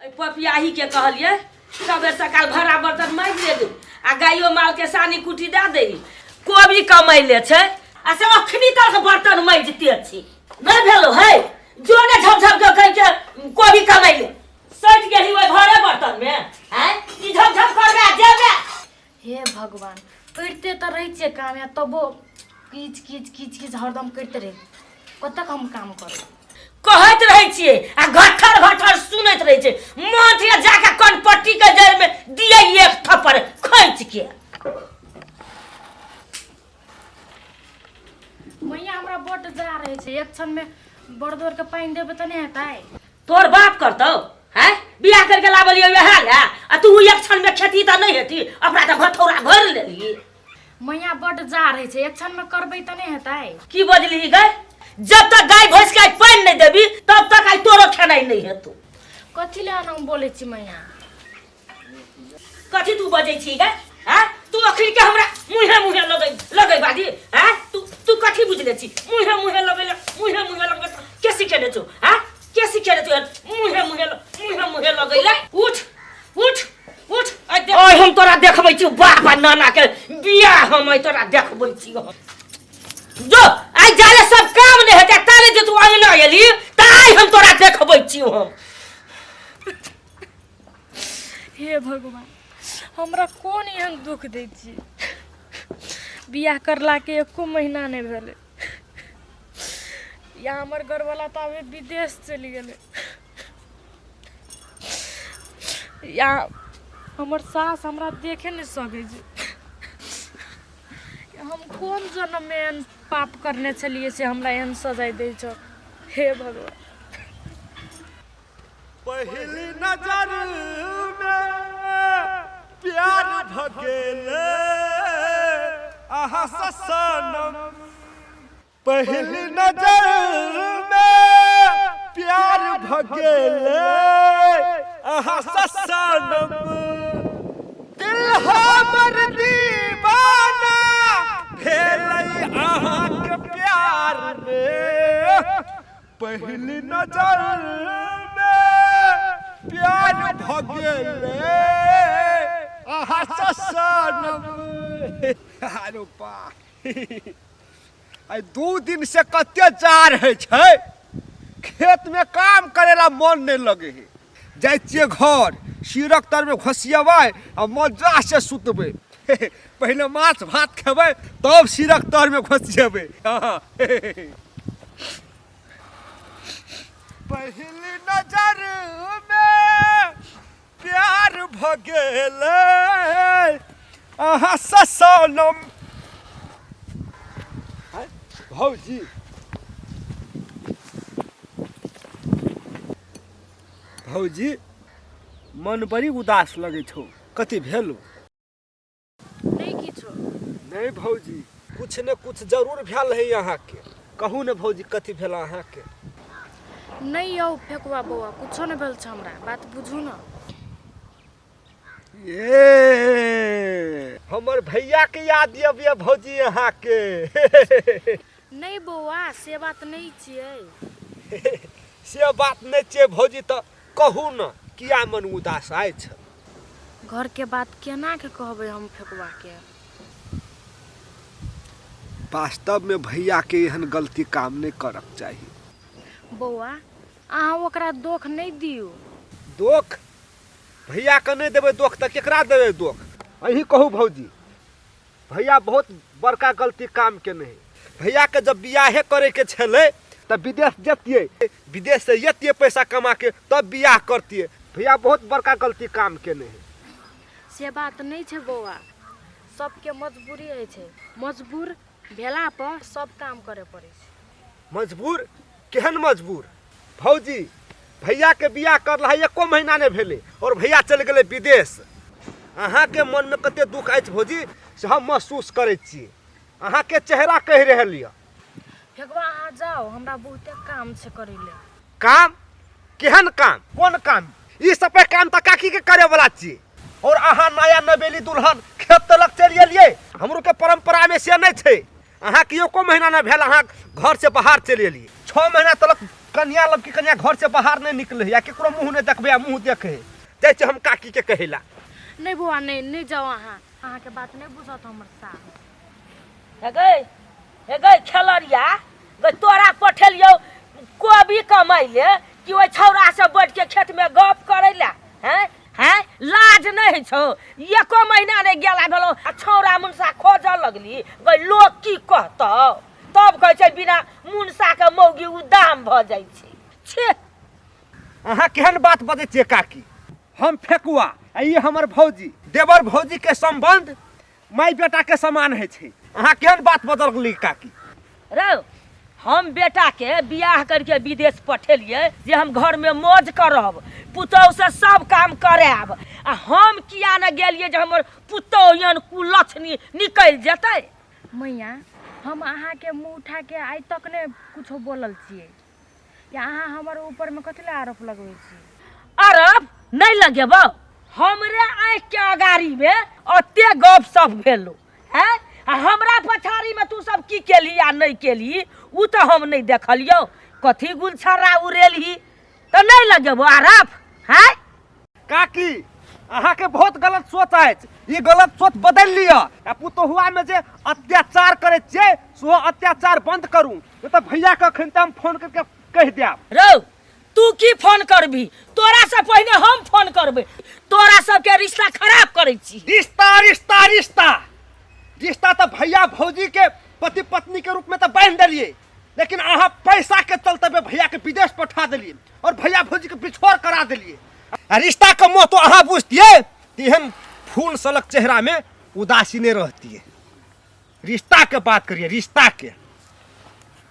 एहि पपियाही के कहलियै सबेर सकाल भरा बर्तन माजि ले आ गाइयो माल के सानी कुटी दए दही। कोबी कमैले छै आ से अखनी तक बर्तन माजिते छी। नहि भेलो है जो ने झप झप के कहि के कोबी कमैले सटि गेली ओहि भरे बर्तन में। आँय ई झप झप करबे जेबे। हे भगवान, करिते तऽ रहै छियै काम, या तबो किच किच किच किच हरदम करिते रहै। कतक हम काम करब? कहैत रहै छियै आ घट्ठर घट्ठर सुनैत रहै छै। माथ या जाके कनपट्टी के जड़ में दिए एक थप्पड़ खैच के। मैया हमरा बड्ड जा रहै छै, एक क्षण में बड़ के पानि देबै तऽ नहि हेतै? तोर बाप करतौ? हैं बियाह करके लाबलियै वएह ले आ तू एक क्षण में खेती तऽ नहि हेती, अपना तऽ भथौरा भरि लेली। मैया बड्ड जा रहै छै, एक क्षण में करबै तऽ नहि हेतै? की बजली गै? जब तक गाय भैंस के आइ पानि नहि देबी तब तक आइ तोरो खेनाइ नहि हेतौ। कथी ले एना बोलै छी मैया? कथी तू बजै छी गै? हैं तू अखन के हमरा मुहे मुहे लगै लगै बाजी? हैं तू तू कथी बुझले छी? मुहे मुहे लगै ले, मुहे मुहे लगबै के सिखेने छौ? हैं के सिखेने छौ मुहे मुहे मुहे मुहे लगै ले? उठ उठ उठ, आइ हम तोरा देखबै छी बाप आ नाना के बियाह, हम आइ तोरा देखबै छी। जो आइ जाले सब काम नहि हेतै ताले जे तू अंगना एली तऽ आइ हम तोरा देखबै छी हम। हे भगवान, हमरा कोन एहन दुख दै छी? बियाह करलाके एको महीना नहि भेलै या हमर घरवाला तऽ अभी विदेश चलि गेलै, या हमर सास हमरा देखे नहि सकै छै। हम कोन जन्ममे एहन पाप करने छलियै से हमरा एहन सजाय दै छौ? हे भगवान। पहिली नजर में प्यार भगेले अहाँ से सनम, पहिली नजर में प्यार भगेले अहाँ से सनम, दिल हमर दीवाना भेलै अहाँके प्यार में, पहिली नजर में प्यार भगेले अहाँ से सनम। अरे बा, आइ 2 दिन से कते जाड़ होइ छै, खेत में काम करेला मन नहीं लगे है। जाइ छियै घर, सिरक तर में घोसियेबै आ मजा से सुतबै। पहिले माछ भात खेबै तब सिरक तर में घोसियेबै। पहिली नजर में प्यार भगेले अहाँ से सनम। भौजी भौजी, मन बड़ी उदास लगै छौ, कथी भेलो? नहीं किछो। नहीं भौजी, कुछ ने कुछ जरूर भेल है अहाँके। कहू ने भौजी, कथी भेल अहाँके? नहीं यौ फेकुआ बौआ, कुछो नहि भेल छै हमरा, बात बुझू न। ए हमर भैया के याद अबिया भौजी अहाँके? नहीं बौआ, से बात नहीं छियै। से बात नहीं छियै भौजी तऽ कहू न, किया मन उदास अछि? घर के बात केना के कहबै हम फेकुआ के? वास्तव में भैया के एहन गलती काम नहीं करक चाही। बौआ, अहाँ ओकरा दोख नहीं दियौ। दोख भैया के नहीं देबै दोख तऽ केकरा देबै दोख? अहीं कहू भौजी, भैया बहुत बड़का गलती काम केने है। भैया के जब बियाहे करे के छलै तऽ विदेश जतियै, विदेश से एतियै पैसा कमा के तब बियाह करतियै। भैया बहुत बड़का गलती काम केने है। से बात नहीं छै बौआ, सबके मजबूरी होइ छै, मजबूर भेला पर सब काम करे पड़ै छै। मजबूर? केहन मजबूर भौजी? भैया के बियाह करला एको महीना नहीं भेलै और भैया चलि गेलै विदेश। अहाँके मनमे कते दुख अछि भौजी से हम महसूस करै छी, अहाँके चेहरा कहि रहल यऽ। फेकवा, अहाँ जाउ, हमरा बहुते काम छै करै ले। काम? केहन काम? कोन काम? ई सब काम तऽ काकी के करे वाला छी और अहाँ नया नवेली दुल्हन खेत तलक चलि एलियै। हमरो के परंपरा में से नहीं छै। अहाँ के एको महीना नहि भेल, अहाँ घर से बाहर चलि एलियै। 6 महीना तलक कन्या लबकी कन्या घर से बाहर नहीं निकले या केकरो मुंह नहीं देखबे आ मुंह देखे जाइ छै हम काकी के कहेला। नहि बौआ, नहि नहि जाउ, अहाँ अहाँके बात नहि बुझत हमर सास। हे गै, हे गै खेलरिया गै, तोरा पठेलियौ कोबी कमाइ ले कि ओहि छौड़ा से बैठ के खेत में गप करै ले? हैं हैं, लाज नहि होइ छौ? एको महीना नहि गेला भेलौ आ छौड़ा मुनसा खोजऽ लगली। गै, लोक की कहतौ? तब कहै छै बिना मुनसा के मौगी उदाम भऽ जाइ छै। छे। अहाँ केहन बात बजै छियै काकी? हम फेकुआ आ ई हमर भौजी, देवर भौजी के संबंध माय बेटा के समान होइ छै। अहाँ केहन बात बदल गेली काकी? रौ, हम बेटाके बियाह करके विदेश पठेलियै जे हम घरमे मौज करब, पुतोहुसँ सब काम करायब, आ हम किया ने गेलियै जे हमर पुतोहु एहन कुलक्षणी निकलि जेतै। मैया, हम अहाँके मुँह उठाके आइ तक नहि कुछो बोलल छियै, या अहाँ हमर ऊपरमे कथी लए आरोप लगबै छी? आरोप नहि लगेबौ, हमरे आँखिके अगाड़ीमे ओते गप सप भेलो हैं, आ हमरा पछाड़ीमे तू सब की केलही आ नहि केलही ओ तऽ हम नहि देखलियौ। कथी गुलछर्रा उड़ेलही तऽ नहि लगेबौ आरोप? हैं काकी, अहाँके बहुत गलत सोच अछि, ई गलत सोच बदलि लिअ आ पुतोहुआमे जे अत्याचार करै छियै सेहो अत्याचार बंद करू, नहि तऽ भैयाके अखन तऽ हम फोन करके कहि देब। रौ, तू की फोन करबी? तोरा से पहिने हम फोन करबै। तोरा सबके रिश्ता खराब करै छी। रिश्ता रिश्ता रिश्ता रिश्ता तऽ भैया भौजी के पति पत्नी के रूप में तऽ बांधि देलियै, लेकिन अहाँ पैसा के चलते भैया के विदेश पठा देलियै और भैया भौजी के बिछोड़ करा देलियै। आ रिश्ता के मोह तो अहाँ बुझतियै तऽ एहन फूल सलक चेहरा में उदासी नहीं रहतियै। रिश्ता के बात करिए, रिश्ता के।